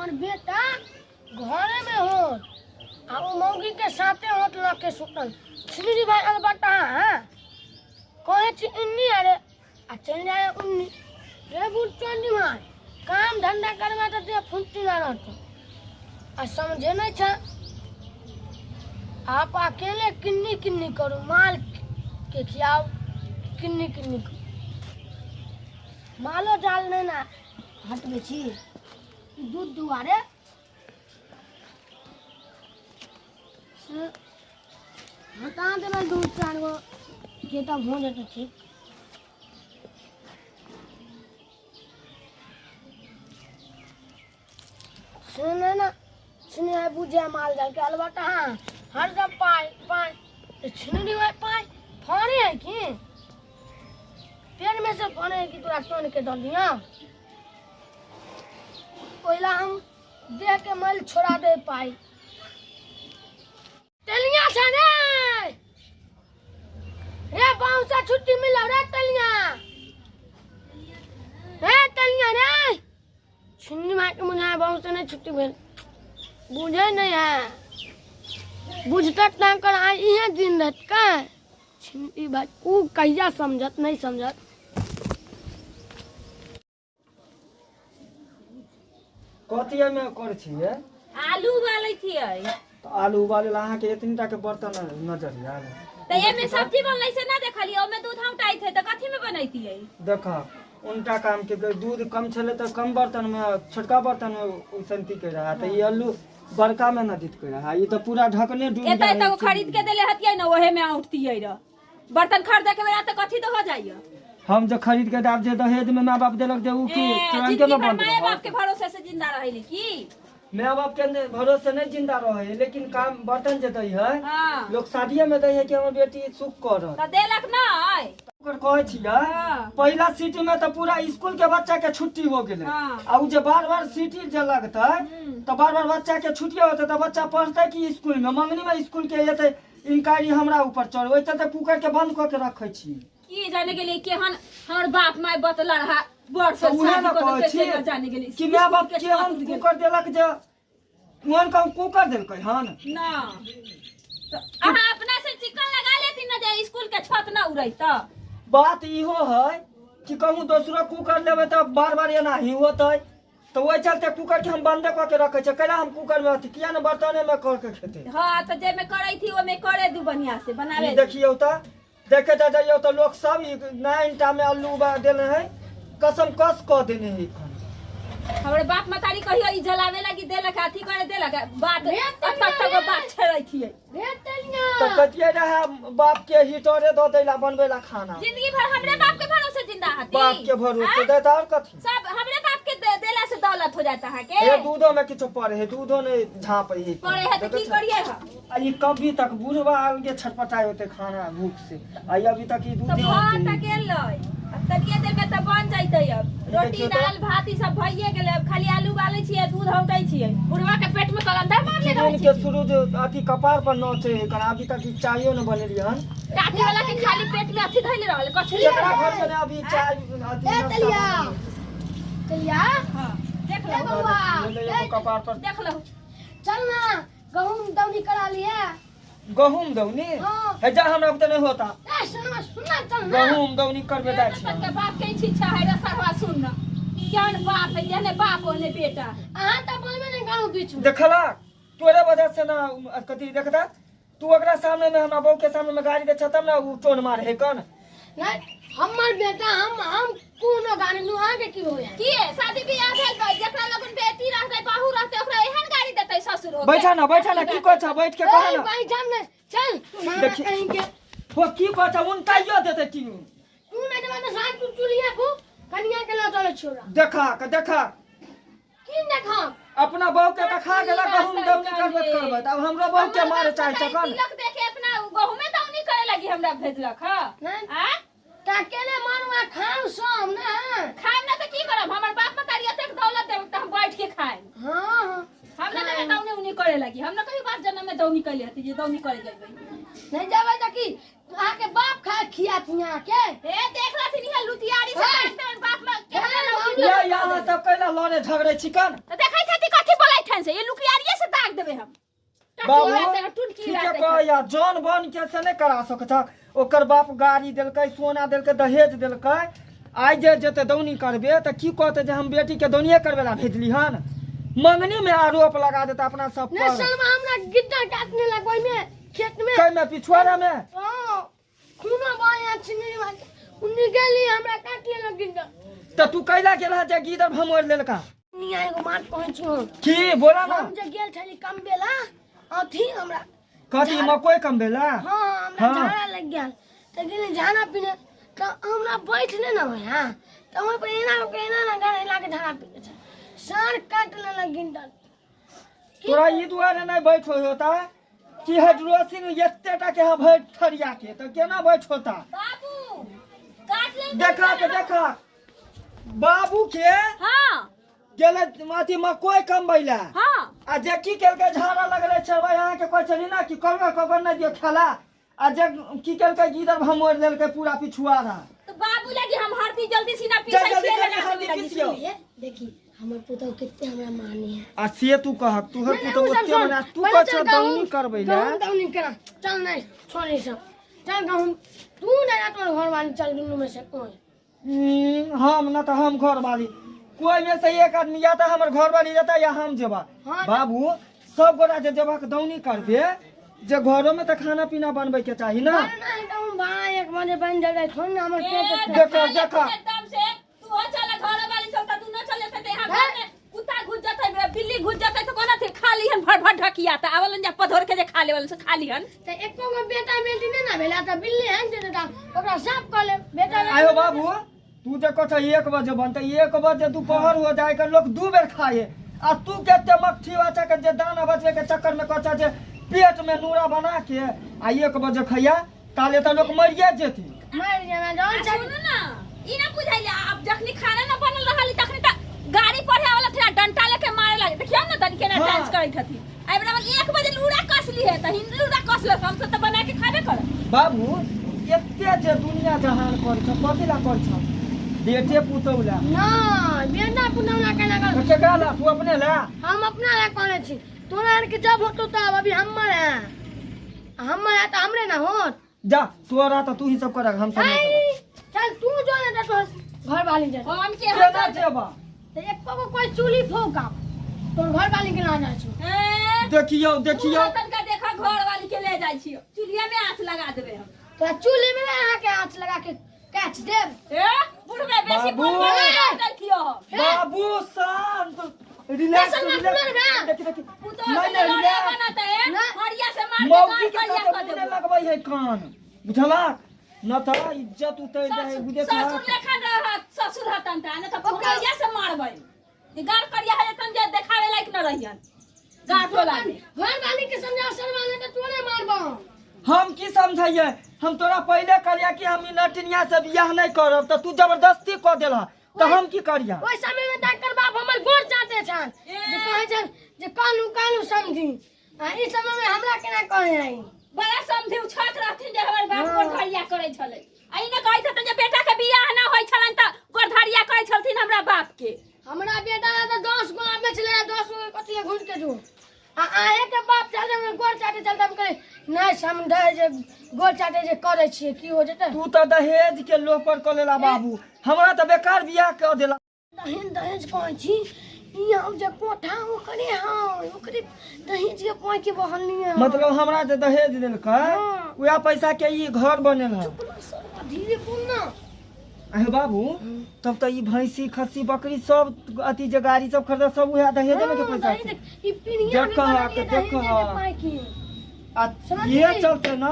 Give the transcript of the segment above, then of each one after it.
हमर बेटा घरे में होत आ ओ मौगी के साथे होत लऽ के सुतल। छिनरी भाई अलबत्ता हाँ कहे छी इन्नी अरे आ चल जाए उन्नी। रे बुढ़ चंडी भाई काम धंधा करबा तऽ देह फुर्ती ना रहतो आ समझे नहीं छा। आप अकेले किन्नी किन्नी करू, माल के खियाओ किन्नी किन्नी करू, मालो जाल नहीं ना हटबे छी दूध दुआरे से हटा देबै दू चारि गो के तब हो जेतै ठीक। सुने ना सुने है बुझे माल जाल के अलबत्ता हाँ हरदम पाय पाय तो छिनरी हुए पाय फड़े है की पेड़ में से फड़े है कि तोरा टोन के दऽ दिया। ओहिला हम देह के मैल छोड़ा दे पाई। तेलिया छै रे रे बाहु से छुट्टी मिलो रे तेलिया रे तेलिया रे छिन्नी मार के मुझे बाहु से नहीं छुट्टी भेल बुझे नहीं है बुझते ना कर आई इहे दिन रहत का छिन्नी भाई ऊ कहिया समझत नहीं समझत। कथी एहिमे करै छियै? आलू उबालै छियै। तऽ आलू उबालै लए अहाँके एतनी टा के बर्तन नजर आयल? तऽ एहिमे सब्जी बनलै से ना देखलियै, ओहिमे दूध औंटाइत है तऽ कथी में बनैतियै? देख उनटा काम के दूध कम छलै तऽ कम बर्तन में छोटका बर्तन में उसनती के रहा, तऽ ई आलू बड़का में न दित के रहा, ई तऽ पूरा ढकने डूबि एतऽ जाइ एतऽ खरीद के देले हतियै ना ओहे में औंटतियै रह। बर्तन खरीदे के बेरा तऽ कथी तऽ हो जाइए? हम जो खरीद के दाब जे दहेज में माँ बाप देलक जे ऊ की तुरंते जिंदगी में भर बंद माए रहत। बाप के भरोसे से जिंदा रहली की? माँ बाप के भरोसे नहीं जिंदा रहे, लेकिन काम बर्तन जे दै है हाँ। लोग शादिये में दै है कि हमर बेटी सुख करत। तऽ देलक नहीं। ओकर कहै छियै हाँ। पहिला सिटी में तऽ पूरा स्कूल के बच्चा के छुट्टी हो गेलै हाँ। आ उ जे बार बार सिटी जे लगतै तऽ बार बार बच्चा के छुट्टी होतै तऽ बच्चा पढ़तै कि स्कूल में? मंगनी में स्कूल के एतै इंक्वायरी हमरा ऊपर चढ़, ओहि चलते कुकर के बंद कऽ के रखै छी। की जाने गेलियै केहन हमर बाप माय बतला रहा बड़ से तऽ उहे शादी ने कऽ कहै देलकै छी से न जाने गेलियै। कि माय बाप स्कूल के केहन छत गेल। कुकर देलक जे ओहन कहूँ कुकर देलकै हन? ना तऽ अहाँ अपना से चिकन लगा लेथिन ना जे स्कूल के छत ना उड़ै। तऽ बात इहो है कि कहूँ दोसरो कुकर लेबै तऽ बार बार एना ही होतै, तऽ ओहि चलते कुकर के हम बंदे कऽ के रखै छियै। कैला हम कुकर में अथी किया ने बर्तने में कर के खेतै? हाँ तऽ जेमे करै थी ओमे करे दू, बढ़िया से बनावे ई देखियौ तऽ देखे जा जाइयौ तऽ लोक सब ई नाइन टा में अल्लू उबा देने है, कसम कस कऽ देने है। हमरे बाप मतारी कहियो ई जलावे लगी देलक अथी करे देलक बात रे तक तक बात छेड़ै थियै। रे तेलिया तऽ कथिए रहे बाप के हीटरे दऽ दैला बनबै ला खाना। जिंदगी भर हमरे बाप के भरोसे जिंदा हती। बाप के भरोसे आँ? देता और कथी? सब हमरे बाप के देला से दौलत हो जाता है के। हे दूधो में किछो पड़े है, दूधो नहीं झाँपे है। पड़े है तऽ की करिए हम? आ ई कभी तक बुढ़वा अलगे छटपटाए होते खाना भूख से, आ ई अभी तक ई तऽ दूधे भात होते। गेलै अब तनिए देर में तऽ बन जैतै। अब रोटी देखियौ तऽ। दाल भात ई सब भइए गेलै, अब खाली आलू उबालै छियै दूध औंटै छियै। बुढ़वा के पेट में कलंदर मारले रहै दिन के छै। सूरज अथी कपार पर नचे है, कारण अभी तक ई चायो न बनेलियै हन। काटे वाला के खाली पेट में अथी धइले रहल कछली। केकरा घर में अभी चाय अथी ए नाश्ता तेलिया बनेलियै? तेलिया हां देख ए लो। बौआ ले एगो कपार पर देख लो। चल ना गहूम दौनी करा लिए। गहूम दौनी? हाँ। हे जा हमरा बुते नहीं होता। ए सुन सुन चल ना। गहूम दौनी करबे जाइ छी। के बाप के इच्छा है रे सरवा सुन ना। केहन बाप है, जेहने बाप ओहने बेटा। अहाँ तऽ बोलबे नहीं करू बीच में। देखला तोरे वजह से ना कथी देखता तू ओकरा सामने में हमरा बहू के सामने में गाड़ी दे छ तब ना उ टोन मार है कन। नहीं हमर बेटा हम कोनो गाड़ी नु अहाँ के की होया? की है? शादी बियाह भेल बा, जेकरा लगन बेटी रहतै बहू रहतै ओकरा एहन गाड़ी देतै ससुर होके। बैठा ना बैठा ना की कहै छ बैठ के कह ए ना। भाई जाम ने चल मारा देखी। कहीं के। हो की कहै छ उनटाइयो देतै की? तू नहीं देबा तऽ साँझ तू चुलिया को कनिया के ना चले छोड़ा। देखा के देखा। की देखा? अपना बहू के देखा गेला गहूम दौनी करबे करबे तब हमरो बहू के मारे चाहे छ कन। तिलक देखे अपना गहूमे दौनी करे लगी हमरा भेजलक ह। नहीं। आ? ताकेले मारू आ खाऊ सब ना। खाएब ना तऽ की करब? हमर बाप मतारी एतेक दौलत देब तऽ हम बैठ के खाएब। हाँ हाँ। हम ना देबै दौनी उनी करे लगी, हम ना कहियो बाप जन्म में दौनी कैले हती जे दौनी करे जइबै। नहीं जाबै तऽ की अहाँ के बाप खा खिया थिया के? हे देख रहथिन इहे लुतियारी से हे! काटते बाप में केतना हे, लौकी ये यहाँ सब कैला लड़े झगड़े छी कन? तऽ देखै छथि कथी एखन से ये लुकियारिये से दाग देबै हम। बाबू टुनकी ठीके कहैया, जन बन के से नहि करा सकत। ओकर बाप गाड़ी देलकै, सोना देलकै, दहेज देलकै। आइ जे जेतै दौनी करबे तऽ की कहतै जे हम बेटी के दौनिये करबे ला भेजली हन? मंगनी में आरोप लगा देता अपना सब नहीं पर। सलमा, हमरा गिद्दा काटने लग ओइ में खेत में। कै में? पिछुआरा में? हाँ, खूना बाया छिनी बात उन्नी गेली, हमरा काट लेलक गिद्दा। तऽ तू कैला गेल हँ जे गीदड़ भमोरि लेलका? निया, एगो बात कहै छी हम। की? बोला ना। हम जे गेल छली कमबेला अथी हमरा कथी, मकई कमबेला? हाँ, हमरा हाँ। झाड़ा लग गेल तऽ गेली झाड़ा पीने, तऽ हमरा बैठ नहि ने होइ। हाँ, तऽ ओहि पर एना कऽ के एना ना गाड़ हिला के झाड़ा पीने छै, साँढ़ काट लेलक गिंडल। तोरा ई दुआरे नहि बैठ होता कि हाइड्रोसिन एते टा के यहाँ भरि थरिया के, तऽ केना बैठ होता? बाबू काट ले। देखा के देखा बाबू के। हाँ। गेलै अथी मकई कमबै ला। हाँ। आ जे की केलकै, झाड़ा लगले छै भाई। अहाँके कहै छली ना कि कलगा कगर नहि दियौ खेला, आ जे की केलकै, गीदड़ भमोरि लेलकै पूरा पिछुआरा। तो बाबू लगी हम हरदी जल्दी सीना पीसै जल्दी छियै। जल्दी लगा हरदी देबै लगी। पीसियौ। ये देखी, हमर पुतहु कितने हमरा मानी है। आ से तू कहक, तोहर नहीं, नहीं, पुतहु उ सब ओते छोड़। मना तू पहिले कहै चल छह गहूम- दौनी करबै ला। गहूम दौनी करा चल। नहीं, छोड़ ई सब, चल गहूम। तू नहीं जा, तोर घर वाली चल, दुनू में से कोई। हम न तऽ हम घर वाली, कोई में से एक आदमी, या तऽ हमर घर वाली जेता या हम जेबा। हाँ। बाबू, सब गोटा जे जेबक दौनी करबे, जे घरो में तऽ खाना पीना बनबै के चाही ना। अरे नहीं, तो हम भाई एक बजे बन जाए, छोड़ ना हमर पेट। ए, देखा, ले देखा। एकदम से तू हो चल घर वाली सब, त तू न चल जते त यहाँ घर में कुत्ता घुस जते, बिल्ली घुस जते, त कोना थे खा लिहन भर भर ढकिया त आवलन जा पधोर के जे खा लेवल से खा लिहन। तऽ एको गो बेटा बेटी नहि ने भेला, तऽ बिल्ली हानि देतै तऽ ओकरा साफ कऽ लेब बेटा बेटी। आयो बाबू, तू जे कहै छह 1 बजे बनतै, 1 बजे दोपहर हो जाए के लोग 2 बेर खाए, आ तू केते मक्खी बच्चा के जे दाना बचबे के चक्कर में कहै छह जे पेट में नूरा बना के आ 1 बजे खैया, ताले तऽ लोग मरिए जेती। मरि जाना जौन आ छै। सुनू ना, ई ना बुझाइले अब जखनी खाना ना बनल रहल तखनी त गाड़ी पढ़े वाला थे, डंटा लेके मारे लगे। देखियो ना तनी केना डांस करैत हथी। आइ बराबर 1 बजे लूड़ा कसली है त हिंद लूड़ा कसले, हम सब त बना के खाबे कर। बाबू, एते जे दुनिया जहान करै छ, कथी ला करै छ? बेटे पुतहु ला? नहि, बेटा पुतहु ला केना कर? तऽ केकरा ला? तू अपने ला? हम अपना ला कहने छी, तोरा आरके जब होतो तब। अभी हमर है, हमर है तऽ हमरे ना होत। जा, तोरा तऽ तू ही सब कर, हम सब नहीं करब। ऐ, चल तू जो ना तो घर वाली जा। हम के? केना जेबा? तऽ एको गो कोई चूल्ही फूक आप तोर घर वाली के ना जाइ छौ। ए, देखियौ, तू देखियौ। तनका देखा, घर वाली के ले जाइ छियो, चूल्हिया में आँच लगा देबे हम। तोरा चूल्ही में अहाँ के आँच लगा के काट देब। ए बुढ़बे, बेसी बाबू। बोल देखियो। बाबू, शांत, रिलैक्स। सलमान, रिलैक्स। कुलर बा। देखी, देखी। पुतोह नहीं से नहीं लड़े रिलैक्स। बनत है। ना। हरिया से मार के मौगी गाड़ के करिया साथ कर मुँह देबो। लगबै है कान, बुझलक न? तऽ इज्जत उतर जाए है, बुझे। ससुर लेखन रहत, ससुर हतन त ने त करिया से मारबै जे गाड़ करिया है तन जे देखावे लायक न रहियन गाड़ टोला में। घर वाली के समझा सलमान, तो तोरे मारबो। हम की समझाइए? हम तोरा पहले कहलिया कि हम ई नटिनिया से बियाह नहीं करब, तऽ तू जबरदस्ती कऽ देलह, तऽ हम की करिया? ओहि समय में डॉक्टर बाप हमर गोर चाटे छन, जे कहै छन जे कानू कानू समझी, आ ई समय में हमरा केना कहे आई? बड़ा समझी छत रहथिन जे हमर बाप हाँ। गोरधरिया करै छलै, आ ई ने कहैत हतन जे बेटा के बियाह ना होइ छलनि त गोरधरिया करै छलथिन हमरा बाप के। हमरा बेटा ला तऽ 10 गो आबै छलै, 10 गो कथी घुर के जो, आ अहें के बाप चलते हमर गोर चाटे चलते, हम कहै नहीं समझै जे गोर चाटे जे करै छियै, की हो जेतै? तू तऽ दहेज के लोभ पर कऽ लेला बाबू, हमरा तऽ बेकार बियाह कऽ देला। दहेज दहेज कहै छी, ई हम जे कोठा ओकरे हँ, ओकरे दहेज के पाइ के बहलनी है। मतलब हमरा जे दहेज देलकै, हाँ। वएह पैसा के ई घर बनेल है। चुप ना सरवा, धीरे बोल ना। अहे बाबू, तब तऽ ई भैंसी, खस्सी, बकरी सब, अथी जे गाड़ी सब खरीद, सब उएह दहेजे में के हाँ, पैसा दहेज छै। ई पिनिया भी देखह, बनलियै दहेजे देखह। के पाइ के। आ समझली? ये चलते ना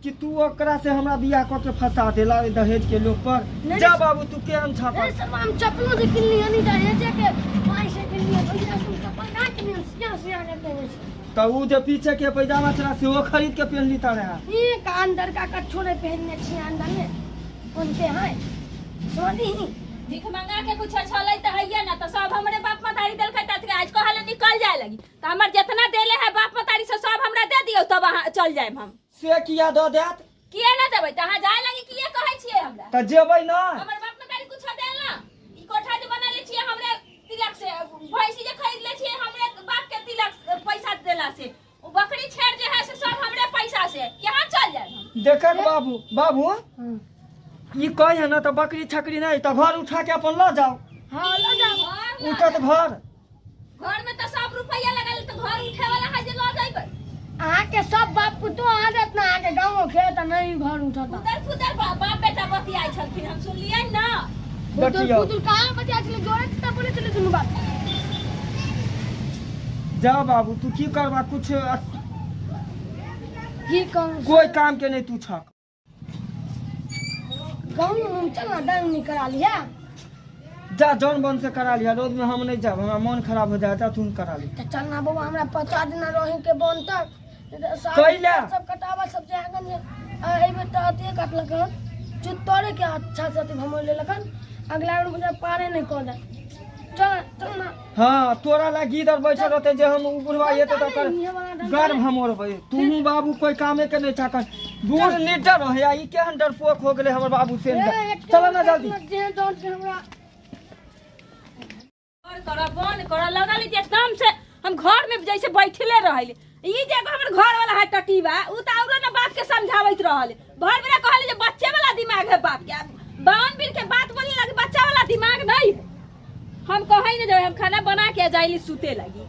कि तू ओकरा से हमरा बियाह कऽ के फंसा देला ओहि दहेज के लोभ पर। नहीं, जा नहीं। बाबू, तू केहन छापा। ए सरवा, हम चप्पलो जे किनली हनी दहेजे के पाइ से किनली, भैया सुन, चप्पल ना किनली, सिया सिया के देने छै। तऽ ऊ जे पीछे के पैजामा छला, सेहो खरीद के पेहनली तारे। ई का अंदर का कच्छो नहीं पहनने छियै, अंदर में उनके हैं, समझली? भीख मंगा के कुछ छलै त हैया ना, त सब हमरे बाप मतारी देलकै। त आज कहले निकल जाए लगी, त हमर जितना देले है बाप मतारी से सब हमरा दे दियौ, तब अहाँ चल जाएब हम। से किया दऽ देत? किए ना देबै? त अहाँ जाए लगी किए कहै छियै हमरा? तऽ जेबै ना। हमर बाप मतारी कुछ देल ना? ई कोठा जे बनले छियै हमरे तिलक से, भैंसी जे खरीदले छियै हमरे बाप के देखक बाबू बाबू ई कहे है ना तऽ बकरी छकरी नहीं तऽ घर उठा के अपन लऽ जाओ। हाँ, लऽ जाओ। घर लऽ उठत घर। घर में तो सब रुपया लगल, तो घर उठे वाला है जे लऽ जाइबै। अहाँके सब बाप पुतो आदत ना, अहाँके गाँव खेत आ नहीं घर उठता। फुदर फुदर बाप बेटा बतियाइ छलखिन, हम सुनलियै ना। फुदुल देखियौ। फुदुल कहाँ बतिया छलै? जोरे से बोले छलै दुनू बाप। जा बाबू, तू की करबा कुछ? की कहूँ? कोई काम के नहीं तू छक। गाँव में चल ना, दान करा लिया। जा, जौन बन से करा लिया, रोज में हम नहीं जाब, हमरा मन खराब हो जाए। जा, तू करा ली। तो चल ना बउआ, हमरा पहुँचा देना रही के बन तक। कैला? सब कटावा सब जे आंगन में एहि बेर तऽ अथिये काटलक हन चुत्तरे के, अच्छा से अथी भमोड़ लेलक हन। अगला बेर बुझा पारे नहीं कऽ दे। चल, चल ना। हाँ, तोरा ला गीदड़ बैठल रहते जे हम उ बुढ़वा एते तऽ ओकर इहे वाला डंडा गर्व हम ओढ़बै। तू बाबू कोई कामे के नहीं चाकर, बूढ़ निडर रहे आ ई केहन डरपोक हो गेलै हमर बाबू से। ए, एक चल ना जल्दी। जे दौड़ के हमरा घर कर बन कर लगल जे एकदम से हम घर में जैसे बैठले रहल। ई जे एगो हमर घर वाला है टटीबा, उ त औरो न बाप के समझावत रहल। भर बेरा कहल जे बच्चे वाला दिमाग है बाप के, बावन बीर के बात बोले लगे, बच्चा वाला दिमाग नहीं है। हम कहै न जेबै, हम खाना बना के जाइली सुते लगी,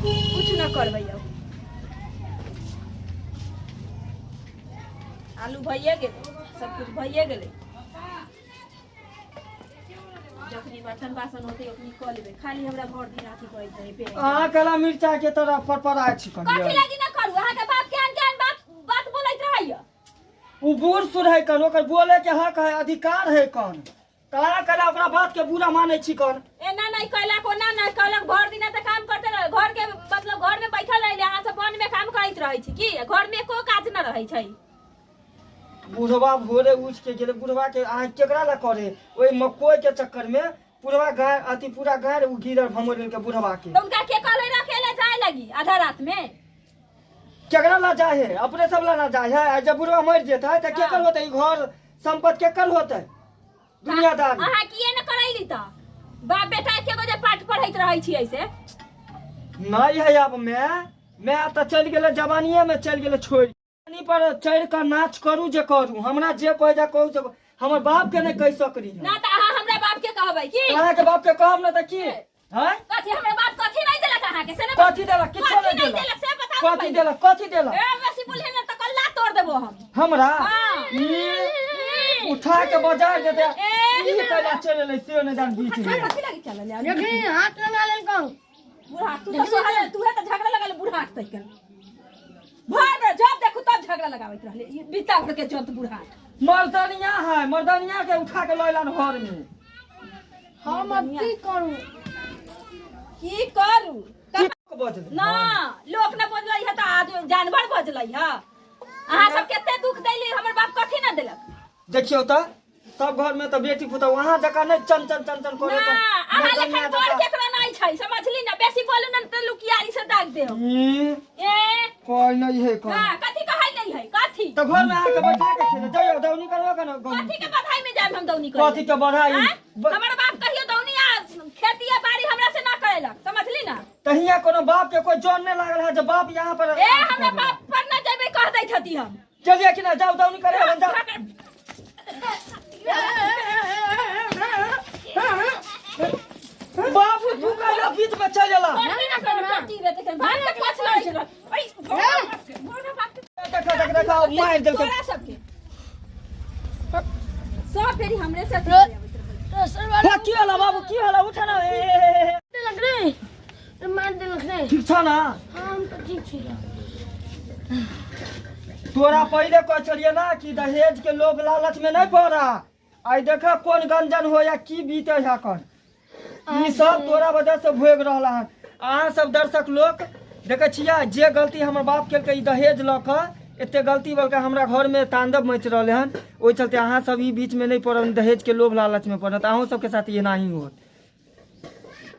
कुछ न करबै। अब आलू भइए गेलै, सब कुछ भइए गेलै। जखनी बर्तन बासन होतै ओखनी कऽ लेबै। खाली हमरा भर दिन अथी करैत रहै पे। अहाँ कला मिर्चा के तरह फड़फड़ाय छी। कथी कहियै लागी न करू? अहाँके बाप केहन केहन बात बात बोलैत रहैया। उ बूढ़ सूढ़ है कन, ओकर बोले के हक है, अधिकार है कन। तऽ अहाँ कला ओकरा बात के बुरा मानै छी कन? एना नहीं कैलक, ओना नहीं कैलक, भर दिन तऽ काम करते रह। घर के मतलब घर में बैठल रहले, अहाँ सब वन में काम करैत रहै छी की? घर में एको काज न रहै छै। बुढ़वा भोरे उठ के गेलै। बुढ़वा के अहाँ केकरा ला करे? ओहि मकोई के चक्कर में बुढ़वा गाय अथी पूरा गाय उ गिरल भमोड़ लेलकै बुढ़वा के। तो उनका के कहले रखे ले जाए लगी आधा रात में? केकरा ला जाए है? अपने सब ला ना जाए है। आ जब बुढ़वा मर जेतै तऽ केकर होतै ई घर संपत्ति? केकर होतै दुनियादारी? अहाँ किए न करैली तऽ? बाप बेटा एके गो जे पाठ पढ़ैत रहै छी ऐसे। नहीं है, अब मैं तऽ चलि गेलै, जवानिये में चलि गेलै छोड़ि। पानी पर चढ़ि कऽ नाच करू जे करू, हमरा जे कहै जा कहू से हमर बाप के नहि कहि सकरी। ना तऽ अहाँ हमरा बाप के कहबै की? अहाँके बाप के कहब ने तऽ की हैं? कथी हमरा बाप कथी नहीं देलक अहाँके से ने? कथी देलक? किछो कथी नहि नहीं देलक। देलक से बताउ कथी पहिले। देलक? कथी देलक? ए, बेसी बोलहे ना तऽ कल्ला तोड़ देबो हम। हमरा हाँ। ई उठा के बाजार जेतै। ए। ई कैला चलि एलै से नहि जान बीच में। कथी लागी चलल यार? देखी, हाथ लगा लेलकौ। बूढ़ा तू तऽ सोहल तू है तऽ झगड़ा लगल बूढ़ा तक भर बेर, जब देखू तब झगड़ा लगाबैत रहले ई बीता भर के जत बूढ़ा। मर्दनिया है, मर्दनिया के उठा के लऽ एलन घर में। हम अब की करू? की करू? की बजलै? ना लोक न बजलै है तऽ आज जानवर बजलै है। अहाँ सब कते दुख दैली, हमर बाप कथी न देलक? देखियौ तऽ सब घर में तऽ बेटी पुतहु अहाँ जकाँ नहि चन चन चन चन करे। ना अहाँ लेखन बर केकरो नहीं छै, समझली ना? बेसी बोलू ना तऽ लुकियारी से दाग देव। ई ए कोई नहीं है कोई। ना कथी कहै नहीं है कथी? तऽ घर में अहाँके बैठा के खेले जाइयो, दौनी करबो के ना गहूम। कथी के बधाई में जायब हम दौनी करे? कथी के बढ़ाई? आँय? हमर बाप कहियो दौनी आ खेती आ बाड़ी हमरा से ना करेलक, समझली ना? तऽ हियाँ कोनो बाप के कोई जन नहीं लागल है जे बाप यहाँ पर। ए, हमरा बाप पर ना जेबै, कह दै छथि हम। चलिए कि ना? जाओ, दौनी करे हम, जाओ। बाबू, तू कहला बीच में चल जाला। देख देख देख, मार देलकै। तोरा सबके सब फेरी हमरे से। हे, की होला बाबू, की होला? उठ ना, ए, ए, ए, ए। देलक रे, मार देलक रे। ठीक छ ना? हाँ, हम तऽ ठीक छी। तोरा पहिले कहै छलियै ना कि दहेज के लोभ लालच में नहीं पड़ा। आइ देख कोन गंजन हो या की बीते है कन, ई सब तोरा वजह से भोग रहल हन। अहाँ सब दर्शक लोक देखै छियै जे गलती हमर बाप केलकै, ई दहेज लऽ कऽ एते गलती बलकै, हमरा घरमे तांडव मचि रहलै हन। ओहि चलते अहाँ सब ई बीचमे नहि पड़ब, दहेजके लोभ लालचमे पड़त, अहूँ सबके साथ एनाही होत।